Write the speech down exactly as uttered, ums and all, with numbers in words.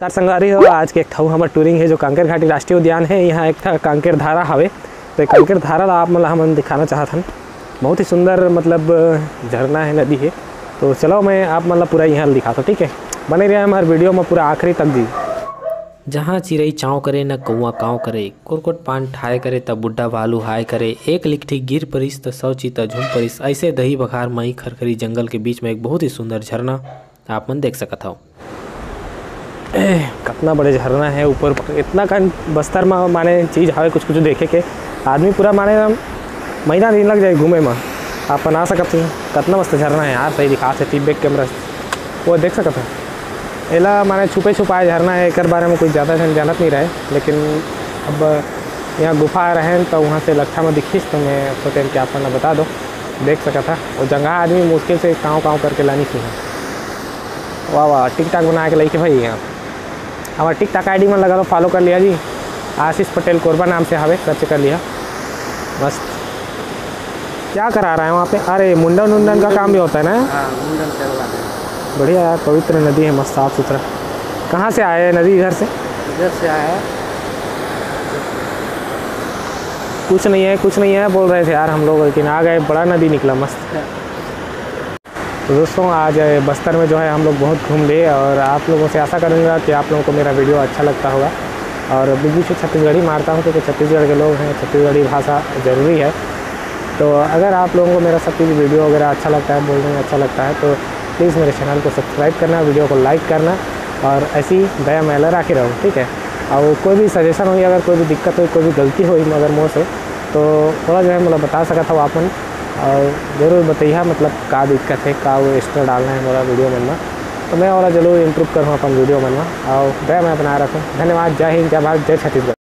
नमस्कार संगवारी हो, आज के एक ठऊ हमर touring हे जो कांकेर घाटी राष्ट्रीय उद्यान हे। यहाँ एक ठा कांकेर धारा हवे, तो ये कांकेर धारा ला आप मन ला हमन दिखाना चाहत हन। बहुत ही सुंदर, मतलब, झरना हे, नदी हे। तो चलो, मैं आप मन ला पूरा यहाँ दिखाता हूँ, ठीक है? बने रहे हमारे video में पूरा आखिरी तक जी। जहाँ चिरई चाँव करे, न कौआ काँव करे, कुरकुट पान ठाय करे, त बुड्ढा भालू हाय करे, एक लिकठी गिर परिस, त सौ चीता झुम परिस। ऐसे दही बघार, मई खरखरी जंगल के बीच में एक बहुत ही सुंदर झरना आप मन देख सकत हव। एह, कतना बड़े झरना हे ऊपर, इतना कन बस्तर म माने चीज हवे कुछ कुछ देखे के। आदमी पूरा माने महीना दिन लग जाए घूमे म, आप मन आ सकत हो। कतना मस्त झरना हे यार, सही दिखात हे, ती back camera वो देख सकत हो। एला माने छुपे छुपाए झरना हे, एकर बारे में कुछ ज़्यादा झन जानत नहीं रहे, लेकिन अब यहाँ गुफा रहेन तो वहाँ से लट्ठा में दिखिस, तो मैं सोचेन कि आप मन ला बता दो, देख सकत हा। वो जंगहा आदमी मुश्किल से काँव काँव करके लानिस इहाँ। वाह वाह, TikTok बना के लइके भाई यहाँ। हमारे TikTok ID में लगा लो, follow कर लिया जी। आशीष पटेल कोरबा नाम से हवे, search कर लिया। मस्त। क्या करा रहा है वहाँ पे? अरे, मुंडन उंडन का काम भी होता है ना? हाँ, मुंडन करवाते हैं। बढ़िया यार, पवित्र नदी है, मस्त साफ सुथरा। कहाँ से आए है नदी? इधर से? इधर से आया है। कुछ नहीं है, कुछ नहीं है बोल रहे थे यार हम लोग, लेकिन आ गए, बड़ा नदी निकला, मस्त। तो दोस्तों, आज बस्तर में जो है हम लोग बहुत घूम लिए और आप लोगों से आशा करूँगा कि आप लोगों को मेरा video अच्छा लगता होगा। और बीच बीच में छत्तीसगढ़ी मारता हूँ क्योंकि छत्तीसगढ़ के लोग हैं, छत्तीसगढ़ी भाषा ज़रूरी है। तो अगर आप लोगों को मेरा सब चीज़ video वगैरह अच्छा लगता है, बोलने में अच्छा लगता है, तो please मेरे channel को subscribe करना, video को like करना और ऐसी दया मैला राखे रहो, ठीक है? और कोई भी suggestion होई, अगर कोई भी दिक्कत होई, कोई भी गलती होई मगर मोर से, तो थोड़ा जो है मतलब बता सकत हो आप मन। और जरूर बतैहा मतलब का दिक्कत है, का वो extra डालना है मोला video मन में, तो मैं ओला जरूर improve करूँ अपन video मन में। और दया मैं बना रखूँ। धन्यवाद। जय हिंद, जय भारत, जय छत्तीसगढ़।